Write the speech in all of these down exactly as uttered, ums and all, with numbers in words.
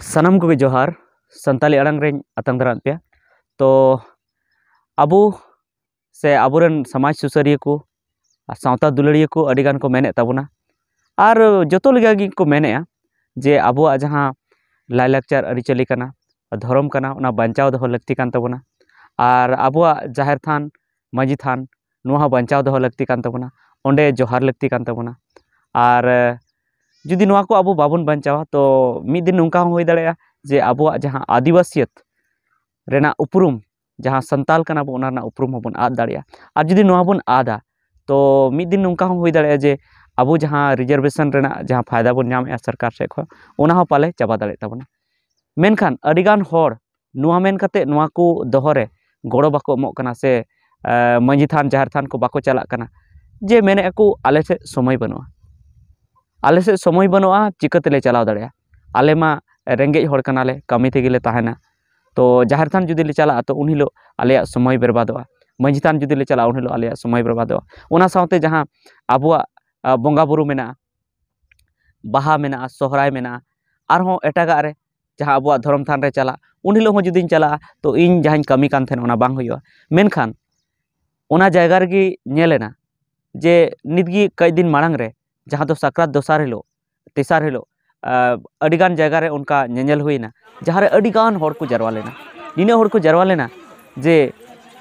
ᱥᱟᱱᱟᱢ ᱠᱚᱜᱮ ᱡᱚᱦᱟᱨ᱾ ᱥᱟᱱᱛᱟᱞᱤ ᱟᱲᱟᱝ ᱨᱮᱧ ᱟᱛᱟᱝ ᱫᱟᱨᱟᱢᱮᱫ ᱯᱮᱭᱟ᱾ ᱛᱚ ᱟᱵᱚ ᱥᱮ ᱟᱵᱚᱨᱮᱱ ᱥᱚᱢᱟᱡᱽ ᱥᱩᱥᱟᱹᱨᱤᱭᱟᱹ ᱠᱚ ᱟᱨ ᱥᱟᱶᱛᱟ ᱫᱩᱞᱟᱹᱲᱤᱭᱟᱹ ᱠᱚ ᱟᱹᱰᱤ ᱜᱟᱱ ᱠᱚ ᱢᱮᱱᱮᱫ ᱛᱟᱵᱚᱱᱟ, ᱟᱨ ᱡᱚᱛᱚ ᱞᱮᱠᱟ ᱜᱮᱠᱚ ᱢᱮᱱᱮᱫᱼᱟ ᱡᱮ ᱟᱵᱚᱣᱟᱜ ᱡᱟᱦᱟᱸ ᱞᱟᱭᱼᱞᱟᱠᱪᱟᱨ ᱟᱹᱨᱤᱪᱟᱹᱞᱤ ᱠᱟᱱᱟ, ᱫᱷᱚᱨᱚᱢ ᱠᱟᱱᱟ, ᱚᱱᱟ ᱵᱟᱧᱪᱟᱣ ᱫᱚᱦᱚ ᱞᱟᱹᱠᱛᱤ ᱠᱟᱱ ᱛᱟᱵᱚᱱᱟ᱾ ᱟᱨ ᱟᱵᱚᱣᱟᱜ ᱡᱟᱦᱮᱨ ᱛᱷᱟᱱ, ᱢᱟᱹᱡᱷᱤ ᱛᱷᱟᱱ, ᱱᱚᱣᱟ ᱦᱚᱸ ᱵᱟᱧᱪᱟᱣ ᱫᱚᱦᱚ ᱞᱟᱹᱠᱛᱤ ᱠᱟᱱ ᱛᱟᱵᱚᱱᱟ, ᱚᱸᱰᱮ ᱡᱚᱦᱟᱨ ᱞᱟᱹᱠᱛᱤ ᱠᱟᱱ ᱛᱟᱵᱚᱱᱟ᱾ ᱟᱨ ᱡᱩᱫᱤ ᱱᱚᱣᱟ ᱠᱚ ᱟᱵᱚ ᱵᱟᱵᱚᱱ ᱵᱟᱧᱪᱟᱣᱟ, ᱛᱚ ᱢᱤᱫ ᱫᱤᱱ ᱱᱚᱝᱠᱟ ᱦᱚᱸ ᱦᱩᱭ ᱫᱟᱲᱮᱭᱟᱜᱼᱟ ᱡᱮ ᱟᱵᱚᱣᱟᱜ ᱡᱟᱦᱟᱸ ᱟᱹᱫᱤᱵᱟᱹᱥᱤᱭᱟᱹᱛ ᱨᱮᱱᱟᱜ ᱩᱯᱨᱩᱢ, ᱡᱟᱦᱟᱸ ᱥᱟᱱᱛᱟᱞ ᱠᱟᱱᱟ ᱵᱚ, ᱚᱱᱟ ᱨᱮᱱᱟᱜ ᱩᱯᱨᱩᱢ ᱦᱚᱸᱵᱚᱱ ᱟᱫ ᱫᱟᱲᱮᱭᱟᱜᱼᱟ᱾ ᱟᱨ ᱡᱩᱫᱤ ᱱᱚᱣᱟ ᱵᱚᱱ ᱟᱫᱟ, ᱛᱚ ᱢᱤᱫ ᱫᱤᱱ ᱱᱚᱝᱠᱟ ᱦᱚᱸ ᱦᱩᱭ ᱫᱟᱲᱮᱭᱟᱜᱼᱟ ᱡᱮ ᱟᱵᱚ ᱡᱟᱦᱟᱸ ᱨᱤᱡᱟᱨᱵᱷᱮᱥᱚᱱ ᱨᱮᱱᱟᱜ ᱡᱟᱦᱟᱸ ᱯᱷᱟᱭᱫᱟ ᱵᱚᱱ ᱧᱟᱢᱮᱫᱼᱟ ᱥᱚᱨᱠᱟᱨ ᱥᱮᱫ ᱠᱷᱚᱱ, ᱚᱱᱟ ᱦᱚᱸ ᱯᱟᱞᱮ ᱪᱟᱵᱟ ᱫᱟᱲᱮᱭᱟᱜ ᱛᱟᱵᱚᱱᱟ᱾ ᱢᱮᱱᱠᱷᱟᱱ ᱟᱹᱰᱤᱜᱟᱱ ᱦᱚᱲ ᱱᱚᱣᱟ ᱢᱮᱱ ᱠᱟᱛᱮ ᱱᱚᱣᱟ ᱠᱚ ᱫᱚᱦᱚ ᱨᱮ ᱜᱚᱲᱚ ᱵᱟᱠᱚ ᱮᱢᱚᱜ ᱠᱟᱱᱟ ᱥᱮ, ᱮ, ᱢᱟᱹᱡᱷᱤ ᱛᱷᱟᱱ, ᱡᱟᱦᱮᱨ ᱛᱷᱟᱱ ᱠᱚ ᱵᱟᱠᱚ ᱪᱟᱞᱟᱜ ᱠᱟᱱᱟ, ᱡᱮ ᱢᱮᱱᱮᱫᱼᱟ ᱠᱚ, "ᱟᱞᱮ ᱥᱮᱫ ᱥᱚᱢᱚᱭ ᱵᱟᱹᱱᱩᱜᱼᱟ, ᱟᱞᱮ ᱥᱮᱫ ᱥᱚᱢᱚᱭ ᱵᱟᱹᱱᱩᱜᱼᱟ, ᱪᱤᱠᱟᱹ ᱛᱮᱞᱮ ᱪᱟᱞᱟᱣ ᱫᱟᱲᱮᱭᱟᱜᱼᱟ? ᱟᱞᱮ ᱢᱟ ᱨᱮᱸᱜᱮᱡ ᱦᱚᱲ ᱠᱟᱱᱟᱞᱮ, ᱠᱟᱹᱢᱤ ᱛᱮᱜᱮ ᱞᱮ ᱛᱟᱦᱮᱱᱟ᱾ ᱛᱚ ᱡᱟᱦᱮᱨ ᱛᱷᱟᱱ ᱡᱩᱫᱤ ᱞᱮ ᱪᱟᱞᱟᱜᱼᱟ, ᱛᱚ ᱩᱱ ᱦᱤᱞᱳᱜ ᱟᱞᱮᱭᱟᱜ ᱥᱚᱢᱚᱭ ᱵᱮᱨᱵᱟᱫᱚᱜᱼᱟ, ᱢᱟᱹᱡᱷᱤ ᱛᱷᱟᱱ ᱡᱩᱫᱤ ᱞᱮ ᱪᱟᱞᱟᱜᱼᱟ, ᱩᱱ ᱦᱤᱞᱳᱜ ᱟᱞᱮᱭᱟᱜ ᱥᱚᱢᱚᱭ ᱵᱮᱨᱵᱟᱫᱚᱜᱼᱟ᱾" ᱚᱱᱟ ᱥᱟᱶᱛᱮ ᱡᱟᱦᱟᱸ ᱟᱵᱚᱣᱟᱜ, ᱟ, ᱵᱚᱸᱜᱟ ᱵᱩᱨᱩ ᱢᱮᱱᱟᱜᱼᱟ, ᱵᱟᱦᱟ ᱢᱮᱱᱟᱜᱼᱟ, ᱥᱚᱦᱨᱟᱭ ᱢᱮᱱᱟᱜᱼᱟ, ᱟᱨᱦᱚᱸ ᱮᱴᱟᱜᱟᱜ ᱨᱮ ᱡᱟᱦᱟᱸ ᱟᱵᱚᱣᱟᱜ ᱫᱷᱚᱨᱚᱢ ᱛᱷᱟᱱ ᱨᱮ ᱪᱟᱞᱟᱜ, ᱩᱱ ᱦᱤᱞᱳᱜ ᱦᱚᱸ ᱡᱩᱫᱤᱧ ᱪᱟᱞᱟᱜᱼᱟ, ᱛᱚ ᱤᱧ ᱡᱟᱦᱟᱸᱧ ᱠᱟᱹᱢᱤ ᱠᱟᱱ ᱛᱟᱦᱮᱱ, ᱚᱱᱟ ᱵᱟᱝ ᱦᱩᱭᱩᱜᱼᱟ᱾ ᱢᱮᱱᱠᱷᱟᱱ ᱚᱱᱟ ᱡᱟᱭᱜᱟ ᱨᱮᱜᱮ ᱧᱮᱞ ᱮᱱᱟ ᱡᱮ ᱱᱤᱛᱜᱮ ᱠᱟᱹᱡ ᱫᱤᱱ ᱢᱟᱲᱟᱝ ᱨᱮ, ᱡᱟᱦᱟᱸ ᱫᱚ ᱥᱟᱠᱨᱟᱛ ᱫᱚᱥᱟᱨ ᱦᱤᱞᱳᱜ, ᱛᱮᱥᱟᱨ ᱦᱤᱞᱳᱜ, ᱟ, ᱟᱹᱰᱤᱜᱟᱱ ᱡᱟᱭᱜᱟ ᱨᱮ ᱚᱱᱠᱟ ᱧᱮᱧᱮᱞ ᱦᱩᱭᱱᱟ, ᱡᱟᱦᱟᱸ ᱨᱮ ᱟᱹᱰᱤᱜᱟᱱ ᱦᱚᱲ ᱠᱚ ᱡᱟᱨᱣᱟ ᱞᱮᱱᱟ᱾ ᱱᱤᱱᱟᱹᱜ ᱦᱚᱲ ᱠᱚ ᱡᱟᱨᱣᱟ ᱞᱮᱱᱟ ᱡᱮ,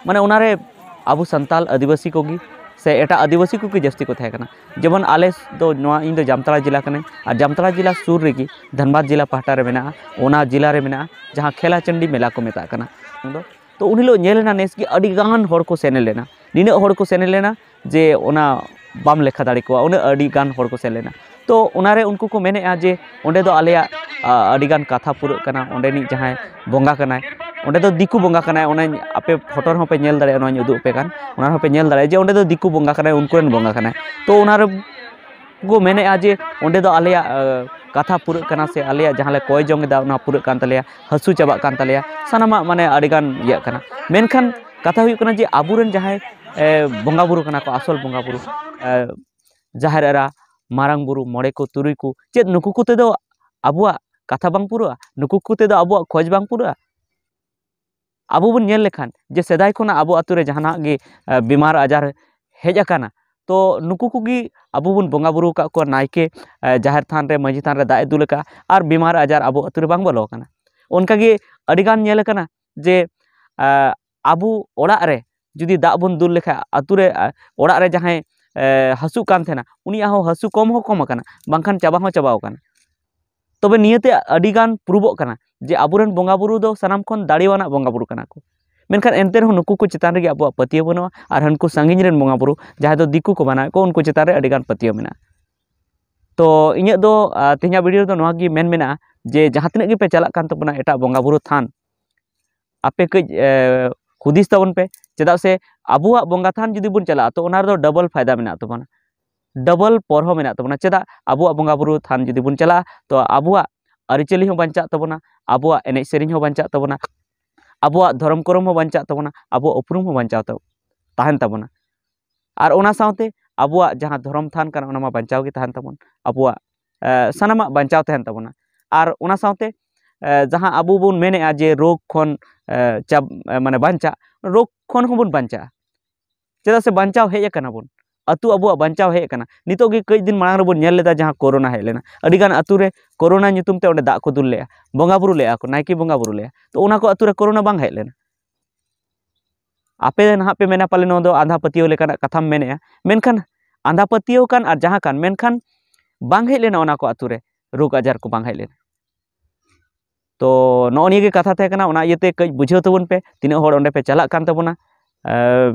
ᱢᱟᱱᱮ, ᱚᱱᱟᱨᱮ ᱟᱵᱚ ᱥᱟᱱᱛᱟᱞ ᱟᱹᱫᱤᱵᱟᱹᱥᱤ ᱠᱚᱜᱮ ᱥᱮ ᱮᱴᱟᱜ ᱟᱹᱫᱤᱵᱟᱹᱥᱤ ᱠᱚᱜᱮ ᱡᱟᱹᱥᱛᱤ ᱠᱚ ᱛᱟᱦᱮᱸ ᱠᱟᱱᱟ᱾ ᱡᱮᱢᱚᱱ ᱟᱞᱮ ᱫᱚ ᱱᱚᱣᱟ, ᱤᱧ ᱫᱚ ᱡᱟᱢᱛᱟᱲᱟ ᱡᱮᱞᱟ ᱠᱟᱹᱱᱟᱹᱧ, ᱟᱨ ᱡᱟᱢᱛᱟᱲᱟ ᱡᱮᱞᱟ ᱥᱩᱨ ᱨᱮᱜᱮ ᱫᱷᱟᱱᱵᱟᱫᱽ ᱡᱮᱞᱟ ᱯᱟᱦᱴᱟ ᱨᱮ ᱢᱮᱱᱟᱜᱼᱟ, ᱚᱱᱟ ᱡᱮᱞᱟ ᱨᱮ ᱢᱮᱱᱟᱜᱼᱟ ᱡᱟᱦᱟᱸ ᱠᱷᱮᱞᱟ ᱪᱟᱱᱰᱤ ᱢᱮᱞᱟ ᱠᱚ ᱢᱮᱛᱟᱜ ᱠᱟᱱᱟ᱾ ᱛᱚ ᱩᱱ ᱦᱤᱞᱳᱜ ᱧᱮᱞ ᱮᱱᱟ ᱱᱮᱥ ᱜᱮ ᱟᱹᱰᱤ ᱜᱟᱱ ᱦᱚᱲ ᱠᱚ ᱥᱮᱱ ᱞᱮᱱᱟ, ᱱᱤᱱᱟᱹᱜ ᱦᱚᱲ ᱠᱚ ᱥᱮᱱ ᱞᱮᱱᱟ ᱡᱮ ᱚᱱᱟ ᱵᱟᱢ ᱞᱮᱠᱷᱟ ᱫᱟᱲᱮ ᱠᱚᱣᱟ, ᱩᱱᱟᱹᱜ ᱟᱹᱰᱤ ᱜᱟᱱ ᱦᱚᱲ ᱠᱚ ᱥᱮᱱ ᱞᱮᱱᱟ᱾ ᱛᱚ ᱚᱱᱟᱨᱮ ᱩᱱᱠᱩ ᱠᱚ ᱢᱮᱱᱮᱫᱼᱟ ᱡᱮ ᱚᱸᱰᱮ ᱫᱚ ᱟᱞᱮᱭᱟᱜ, ᱟ, ᱟᱹᱰᱤ ᱜᱟᱱ ᱠᱟᱛᱷᱟ ᱯᱩᱨᱟᱹᱜ ᱠᱟᱱᱟ, ᱚᱸᱰᱮᱱᱤᱡ ᱡᱟᱦᱟᱸᱭ ᱵᱚᱸᱜᱟ ᱠᱟᱱᱟᱭ, ᱚᱸᱰᱮ ᱫᱚ ᱫᱤᱠᱩ ᱵᱚᱸᱜᱟ ᱠᱟᱱᱟᱭ, ᱚᱱᱟᱧ ᱟᱯᱮ ᱯᱷᱳᱴᱳ ᱨᱮᱦᱚᱸ ᱯᱮ ᱧᱮᱞ ᱫᱟᱲᱮᱭᱟᱜᱼᱟ, ᱚᱱᱟᱧ ᱩᱫᱩᱜ ᱟᱯᱮ ᱠᱟᱱ, ᱚᱱᱟ ᱨᱮᱦᱚᱸ ᱯᱮ ᱧᱮᱞ ᱫᱟᱲᱮᱭᱟᱜᱼᱟ ᱡᱮ ᱚᱸᱰᱮ ᱫᱚ ᱫᱤᱠᱩ ᱵᱚᱸᱜᱟ ᱠᱟᱱᱟᱭ, ᱩᱱᱠᱩ ᱨᱮᱱ ᱵᱚᱸᱜᱟ ᱠᱟᱱᱟᱭ᱾ ᱛᱚ ᱚᱱᱟᱨᱮ ᱠᱚ ᱢᱮᱱᱮᱫᱼᱟ ᱡᱮ ᱚᱸᱰᱮ ᱫᱚ ᱟᱞᱮᱭᱟᱜ, ᱟ, ᱠᱟᱛᱷᱟ ᱯᱩᱨᱟᱹᱜ ᱠᱟᱱᱟ ᱥᱮ ᱟᱞᱮᱭᱟᱜ ᱡᱟᱦᱟᱸ ᱞᱮ ᱠᱚᱭ ᱡᱚᱝ ᱮᱫᱟ, ᱚᱱᱟ ᱯᱩᱨᱟᱹᱜ ᱠᱟᱱ ᱛᱟᱞᱮᱭᱟ, ᱦᱟᱹᱥᱩ ᱪᱟᱵᱟᱜ ᱠᱟᱱ ᱛᱟᱞᱮᱭᱟ, ᱥᱟᱱᱟᱢᱟᱜ ᱢᱟᱱᱮ ᱟᱹᱰᱤᱜᱟᱱ ᱤᱭᱟᱹᱜ ᱠᱟᱱᱟ᱾ ᱢᱮᱱᱠᱷᱟᱱ ᱠᱟᱛᱷᱟ ᱦᱩᱭᱩᱜ ᱠᱟᱱᱟ ᱡᱮ ᱟᱵᱚᱨᱮᱱ ᱡᱟᱦᱟᱸᱭ, ᱮ, ᱵᱚᱸᱜᱟ ᱵᱩᱨᱩ ᱠᱟᱱᱟ ᱠᱚ, ᱟᱥᱚᱞ ᱵᱚᱸᱜᱟ ᱵᱩᱨᱩ, ᱮ, ᱡᱟᱦᱮᱨ ᱮᱨᱟ, ᱢᱟᱨᱟᱝ ᱵᱩᱨᱩ, ᱢᱚᱬᱮ ᱠᱚ, ᱛᱩᱨᱩᱭ ᱠᱚ, ᱪᱮᱫ ᱱᱩᱠᱩ ᱠᱚᱛᱮ ᱫᱚ ᱟᱵᱚᱣᱟᱜ ᱠᱟᱛᱷᱟ ᱵᱟᱝ ᱯᱩᱨᱟᱹᱜᱼᱟ? ᱱᱩᱠᱩ ᱠᱚᱛᱮ ᱫᱚ ᱟᱵᱚᱣᱟᱜ ᱠᱷᱚᱡᱽ ᱵᱟᱝ ᱯᱩᱨᱟᱹᱜᱼᱟ? ᱟᱵᱚ ᱵᱚᱱ ᱧᱮᱞ ᱞᱮᱠᱷᱟᱱ ᱡᱮ ᱥᱮᱫᱟᱭ ᱠᱷᱚᱱᱟᱜ ᱟᱵᱚ ᱟᱛᱳ ᱨᱮ ᱡᱟᱦᱟᱱᱟᱜ ᱜᱮ, ᱮ, ᱵᱤᱢᱟᱨ ᱟᱡᱟᱨ ᱦᱮᱡ ᱟᱠᱟᱱᱟ, ᱛᱚ ᱱᱩᱠᱩ ᱠᱚᱜᱮ ᱟᱵᱚ ᱵᱚᱱ ᱵᱚᱸᱜᱟ ᱵᱩᱨᱩ ᱟᱠᱟᱫ ᱠᱚᱣᱟ᱾ ᱱᱟᱭᱠᱮ, ᱮ, ᱡᱟᱦᱮᱨ ᱛᱷᱟᱱ ᱨᱮ, ᱢᱟᱹᱡᱷᱤ ᱛᱷᱟᱱ ᱨᱮ ᱫᱟᱜ ᱮ ᱫᱩᱞ ᱟᱠᱟᱫᱼᱟ ᱟᱨ ᱵᱤᱢᱟᱨ ᱟᱡᱟᱨ ᱟᱵᱚ ᱟᱛᱳ ᱨᱮ ᱵᱟᱝ ᱵᱚᱞᱚ ᱟᱠᱟᱱᱟ᱾ ᱚᱱᱠᱟᱜᱮ ᱟᱹᱰᱤᱜᱟᱱ ᱧᱮᱞ ᱟᱠᱟᱱᱟ ᱡᱮ, ᱮ, ᱟᱵᱚ ᱚᱲᱟᱜ ᱨᱮ ᱡᱩᱫᱤ ᱫᱟᱜ ᱵᱚᱱ ᱫᱩᱞ ᱞᱮᱠᱷᱟᱱ ᱟᱛᱳ ᱨᱮ, ᱮ, ᱚᱲᱟᱜ ᱨᱮ ᱡᱟᱦᱟᱸᱭ, ᱮ, ᱦᱟᱹᱥᱩᱜ ᱠᱟᱱ ᱛᱟᱦᱮᱱᱟ, ᱩᱱᱤᱭᱟᱜ ᱦᱚᱸ ᱦᱟᱹᱥᱩ ᱠᱚᱢ ᱦᱚᱸ ᱠᱚᱢ ᱟᱠᱟᱱᱟ, ᱵᱟᱝᱠᱷᱟᱱ ᱪᱟᱵᱟ ᱦᱚᱸ ᱪᱟᱵᱟᱣ ᱟᱠᱟᱱᱟ᱾ ᱛᱚᱵᱮ ᱱᱤᱭᱟᱹᱛᱮ ᱟᱹᱰᱤᱜᱟᱱ ᱯᱨᱩᱵᱚᱜ ᱠᱟᱱᱟ ᱡᱮ ᱟᱵᱚᱨᱮᱱ ᱵᱚᱸᱜᱟ ᱵᱩᱨᱩ ᱫᱚ ᱥᱟᱱᱟᱢ ᱠᱷᱚᱱ ᱫᱟᱲᱮᱣᱟᱱᱟᱜ ᱵᱚᱸᱜᱟ ᱵᱩᱨᱩ ᱠᱟᱱᱟ ᱠᱚ᱾ ᱢᱮᱱᱠᱷᱟᱱ ᱮᱱᱛᱮ ᱨᱮᱦᱚᱸ ᱱᱩᱠᱩ ᱠᱚ ᱪᱮᱛᱟᱱ ᱨᱮᱜᱮ ᱟᱵᱚᱣᱟᱜ ᱯᱟᱹᱛᱭᱟᱹᱣ ᱵᱟᱹᱱᱩᱜᱼᱟ᱾ ᱟᱨ ᱦᱟᱹᱱᱠᱩ ᱥᱟᱺᱜᱤᱧ ᱨᱮᱱ ᱵᱚᱸᱜᱟ ᱵᱩᱨᱩ, ᱡᱟᱦᱟᱸᱭ ᱫᱚ ᱫᱤᱠᱩ ᱠᱚ ᱢᱟᱱᱟᱣᱮᱫ ᱠᱚ, ᱩᱱᱠᱩ ᱪᱮᱛᱟᱱ ᱨᱮ ᱟᱹᱰᱤᱜᱟᱱ ᱯᱟᱹᱛᱭᱟᱹᱣ ᱢᱮᱱᱟᱜᱼᱟ᱾ ᱛᱚ ᱤᱧᱟᱹᱜ ᱫᱚ, ᱟ, ᱛᱮᱦᱮᱧᱟᱜ ᱵᱷᱤᱰᱤᱭᱳ ᱨᱮᱫᱚ ᱱᱚᱣᱟ ᱜᱮ ᱢᱮᱱ ᱢᱮᱱᱟᱜᱼᱟ ᱡᱮ ᱡᱟᱦᱟᱸ ᱛᱤᱱᱟᱹᱜ ᱜᱮᱯᱮ ᱪᱟᱞᱟᱜ ᱠᱟᱱ ᱛᱟᱵᱚᱱᱟ ᱮᱴᱟᱜ ᱵᱚᱸᱜᱟ ᱵᱩᱨᱩ ᱛᱷᱟᱱ, ᱟᱯᱮ ᱠᱟᱹᱡ, ᱮ, ᱦᱩᱫᱤᱥ ᱛᱟᱵᱚᱱ ᱯᱮ᱾ ᱪᱮᱫᱟᱜ ᱥᱮ ᱟᱵᱚᱣᱟᱜ ᱵᱚᱸᱜᱟ ᱛᱷᱟᱱ ᱡᱩᱫᱤ ᱵᱚᱱ ᱪᱟᱞᱟᱜᱼᱟ, ᱛᱚ ᱚᱱᱟ ᱨᱮᱫᱚ ᱰᱚᱵᱚᱞ ᱯᱷᱟᱭᱫᱟ ᱢᱮᱱᱟᱜ ᱛᱟᱵᱚᱱᱟ, ᱰᱚᱵᱚᱞ ᱯᱚᱨᱦᱚ ᱢᱮᱱᱟᱜ ᱛᱟᱵᱚᱱᱟ᱾ ᱪᱮᱫᱟᱜ? ᱟᱵᱚᱣᱟᱜ ᱵᱚᱸᱜᱟ ᱵᱩᱨᱩ ᱛᱷᱟᱱ ᱡᱩᱫᱤ ᱵᱚᱱ ᱪᱟᱞᱟᱜᱼᱟ, ᱛᱚ ᱟᱵᱚᱣᱟᱜ ᱟᱹᱨᱤᱪᱟᱹᱞᱤ ᱦᱚᱸ ᱵᱟᱧᱪᱟᱜ ᱛᱟᱵᱚᱱᱟ, ᱟᱵᱚᱣᱟᱜ ᱮᱱᱮᱡ ᱥᱮᱨᱮᱧ ᱦᱚᱸ ᱵᱟᱧᱪᱟᱜ ᱛᱟᱵᱚᱱᱟ, ᱟᱵᱚᱣᱟᱜ ᱫᱷᱚᱨᱚᱢ ᱠᱚᱨᱚᱢ ᱦᱚᱸ ᱵᱟᱧᱪᱟᱜ ᱛᱟᱵᱚᱱᱟ, ᱟᱵᱚᱣᱟᱜ ᱩᱯᱨᱩᱢ ᱦᱚᱸ ᱵᱟᱧᱪᱟᱣ ᱛᱟ-, ᱛᱟᱦᱮᱱ ᱛᱟᱵᱚᱱᱟ᱾ ᱟᱨ ᱚᱱᱟ ᱥᱟᱶᱛᱮ ᱟᱵᱚᱣᱟᱜ ᱡᱟᱦᱟᱸ ᱫᱷᱚᱨᱚᱢ ᱛᱷᱟᱱ ᱠᱟᱱᱟ, ᱚᱱᱟ ᱢᱟ ᱵᱟᱧᱪᱟᱣ ᱜᱮ ᱛᱟᱦᱮᱱ ᱛᱟᱵᱚᱱ, ᱟᱵᱚᱣᱟᱜ, ᱮ, ᱥᱟᱱᱟᱢᱟᱜ ᱵᱟᱧᱪᱟᱣ ᱛᱟᱦᱮᱱ ᱛᱟᱵᱚᱱᱟ᱾ ᱟᱨ ᱚᱱᱟ ᱥᱟᱶᱛᱮ, ᱮ, ᱡᱟᱦᱟᱸ ᱟᱵᱚ ᱵᱚᱱ ᱢᱮᱱᱮᱫᱼᱟ ᱡᱮ ᱨᱳᱜᱽ ᱠᱷᱚᱱ, ᱮ, ᱪᱟᱵ-, ᱮ, ᱢᱟᱱᱮ ᱵᱟᱧᱪᱟᱜ, ᱨᱳᱜᱽ ᱠᱷᱚᱱ ᱦᱚᱸᱵᱚᱱ ᱵᱟᱧᱪᱟᱜᱼᱟ᱾ ᱪᱮᱫᱟᱜ ᱥᱮ ᱵᱟᱧᱪᱟᱣ ᱦᱮᱡ ᱟᱠᱟᱱᱟ ᱵᱚᱱ, ᱟᱹᱛᱩ ᱟᱵᱚᱣᱟᱜ ᱵᱟᱧᱪᱟᱣ ᱦᱮᱡ ᱟᱠᱟᱱᱟ᱾ ᱱᱤᱛᱚᱜ ᱜᱮ ᱠᱟᱹᱡ ᱫᱤᱱ ᱢᱟᱲᱟᱝ ᱨᱮᱵᱚᱱ ᱧᱮᱞ ᱞᱮᱫᱟ ᱡᱟᱦᱟᱸ ᱠᱳᱨᱳᱱᱟ ᱦᱮᱡ ᱞᱮᱱᱟ, ᱟᱹᱰᱤᱜᱟᱱ ᱟᱹᱛᱩ ᱨᱮ ᱠᱳᱨᱳᱱᱟ ᱧᱩᱛᱩᱢ ᱛᱮ ᱚᱸᱰᱮ ᱫᱟᱜ ᱠᱚ ᱫᱩᱞ ᱞᱮᱫᱼᱟ, ᱵᱚᱸᱜᱟ ᱵᱩᱨᱩ ᱞᱮᱫᱼᱟ ᱠᱚ, ᱱᱟᱭᱠᱮ ᱵᱚᱸᱜᱟ ᱵᱩᱨᱩ ᱞᱮᱫᱼᱟ᱾ ᱛᱚ ᱚᱱᱟ ᱠᱚ ᱟᱹᱛᱩ ᱨᱮ ᱠᱳᱨᱳᱱᱟ ᱵᱟᱝ ᱦᱮᱡ ᱞᱮᱱᱟ᱾ ᱟᱯᱮ ᱱᱟᱦᱟᱜ ᱯᱮ ᱢᱮᱱᱟ ᱯᱟᱞᱮ ᱱᱚᱣᱟ ᱫᱚ ᱟᱸᱫᱷᱟ ᱯᱟᱹᱛᱭᱟᱹᱣ ᱞᱮᱠᱟᱱᱟᱜ ᱠᱟᱛᱷᱟᱢ ᱢᱮᱱᱮᱫᱼᱟ, ᱢᱮᱱᱠᱷᱟᱱ ᱟᱸᱫᱷᱟ ᱯᱟᱹᱛᱭᱟᱹᱣ ᱠᱟᱱ ᱟᱨ ᱡᱟᱦᱟᱸ ᱠᱟᱱ, ᱢᱮᱱᱠᱷᱟᱱ ᱵᱟᱝ ᱦᱮᱡ ᱞᱮᱱᱟ ᱚᱱᱟ ᱠᱚ ᱟᱹᱛᱩ ᱨᱮ, ᱨᱳᱜᱽ ᱟᱡᱟᱨ ᱠᱚ ᱵᱟᱝ ᱦᱮᱡ ᱞᱮᱱᱟ᱾ ᱛᱚ ᱱᱚᱜᱼᱚ ᱱᱤᱭᱟᱹ ᱜᱮ ᱠᱟᱛᱷᱟ ᱛᱟᱦᱮᱸ ᱠᱟᱱᱟ, ᱚᱱᱟ ᱤᱭᱟᱹᱛᱮ ᱠᱟᱹᱡ ᱵᱩᱡᱷᱟᱹᱣ ᱛᱟᱵᱚᱱ ᱯᱮ, ᱛᱤᱱᱟᱹᱜ ᱦᱚᱲ ᱚᱸᱰᱮ ᱯᱮ ᱪᱟᱞᱟᱜ ᱠᱟᱱ ᱛᱟᱵᱚᱱᱟ᱾ ᱮ,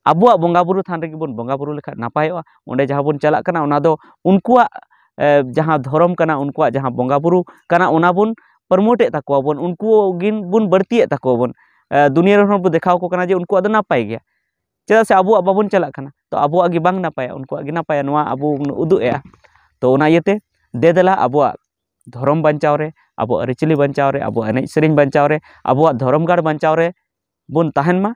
ᱟᱵᱚᱣᱟᱜ ᱵᱚᱸᱜᱟ ᱵᱩᱨᱩ ᱛᱷᱟᱱ ᱨᱮᱜᱮ ᱵᱚᱱ ᱵᱚᱸᱜᱟ ᱵᱩᱨᱩ ᱞᱮᱠᱷᱟᱱ ᱱᱟᱯᱟᱭᱚᱜᱼᱟ᱾ ᱚᱸᱰᱮ ᱡᱟᱦᱟᱸ ᱵᱚᱱ ᱪᱟᱞᱟᱜ ᱠᱟᱱᱟ, ᱚᱱᱟ ᱫᱚ ᱩᱱᱠᱩᱣᱟᱜ, ᱮ, ᱡᱟᱦᱟᱸ ᱫᱷᱚᱨᱚᱢ ᱠᱟᱱᱟ, ᱩᱱᱠᱩᱣᱟᱜ ᱡᱟᱦᱟᱸ ᱵᱚᱸᱜᱟ ᱵᱩᱨᱩ ᱠᱟᱱᱟ, ᱚᱱᱟ ᱵᱚᱱ ᱯᱨᱚᱢᱳᱴ ᱮᱫ ᱛᱟᱠᱚᱣᱟ ᱵᱚᱱ, ᱩᱱᱠᱩ ᱜᱮ ᱵᱚᱱ ᱵᱟᱹᱲᱛᱤᱭᱮᱫ ᱛᱟᱠᱚᱣᱟ ᱵᱚᱱ᱾ ᱮ, ᱫᱩᱱᱤᱭᱟᱹ ᱨᱮᱱ ᱦᱚᱲ ᱵᱚᱱ ᱫᱮᱠᱷᱟᱣ ᱟᱠᱚ ᱠᱟᱱᱟ ᱡᱮ ᱩᱱᱠᱩᱣᱟᱜ ᱫᱚ ᱱᱟᱯᱟᱭ ᱜᱮᱭᱟ᱾ ᱪᱮᱫᱟᱜ ᱥᱮ ᱟᱵᱚᱣᱟᱜ ᱵᱟᱵᱚᱱ ᱪᱟᱞᱟᱜ ᱠᱟᱱᱟ, ᱛᱚ ᱟᱵᱚᱣᱟᱜ ᱜᱮ ᱵᱟᱝ ᱱᱟᱯᱟᱭᱟ, ᱩᱱᱠᱩᱣᱟᱜ ᱜᱮ ᱱᱟᱯᱟᱭᱟ, ᱱᱚᱣᱟ ᱟᱵᱚ ᱵᱚᱱ ᱩᱫᱩᱜ ᱮᱫᱼᱟ᱾ ᱛᱚ ᱚᱱᱟ ᱤᱭᱟᱹᱛᱮ ᱫᱮ ᱫᱮᱞᱟ ᱟᱵᱚᱣᱟᱜ ᱫᱷᱚᱨᱚᱢ ᱵᱟᱧᱪᱟᱣ ᱨᱮ, ᱟᱵᱚᱣᱟᱜ ᱟᱹᱨᱤᱪᱟᱹᱞᱤ ᱵᱟᱧᱪᱟᱣ ᱨᱮ, ᱟᱵᱚᱣᱟᱜ ᱮᱱᱮᱡ ᱥᱮᱨᱮᱧ ᱵᱟᱧᱪᱟᱣ ᱨᱮ, ᱟᱵᱚᱣᱟᱜ ᱫᱷᱚᱨᱚᱢ ᱜᱟᱲ ᱵᱟᱧᱪᱟᱣ ᱨᱮ ᱵᱚᱱ ᱛᱟᱦᱮᱱ ᱢᱟ᱾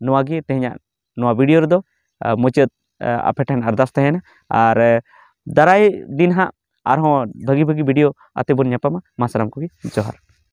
ᱱᱚᱣᱟ ᱜᱮ ᱛᱮᱦᱮᱧᱟᱜ ᱱᱚᱣᱟ ᱵᱷᱤᱰᱤᱭᱳ ᱨᱮᱫᱚ, ᱟ, ᱢᱩᱪᱟᱹᱫ, ᱟ, ᱟᱯᱮ ᱴᱷᱮᱱ ᱟᱨᱫᱟᱥ ᱛᱟᱦᱮᱱᱟ᱾ ᱟᱨ, ᱮ, ᱫᱟᱨᱟᱭ ᱫᱤᱱ ᱦᱟᱸᱜ ᱟᱨᱦᱚᱸ ᱵᱷᱟᱹᱜᱤ ᱵᱷᱟᱹᱜᱤ video ᱟᱛᱮ ᱵᱚᱱ ᱧᱟᱯᱟᱢᱟ᱾ ᱢᱟ ᱥᱟᱱᱟᱢ ᱠᱚᱜᱮ ᱡᱚᱦᱟᱨ᱾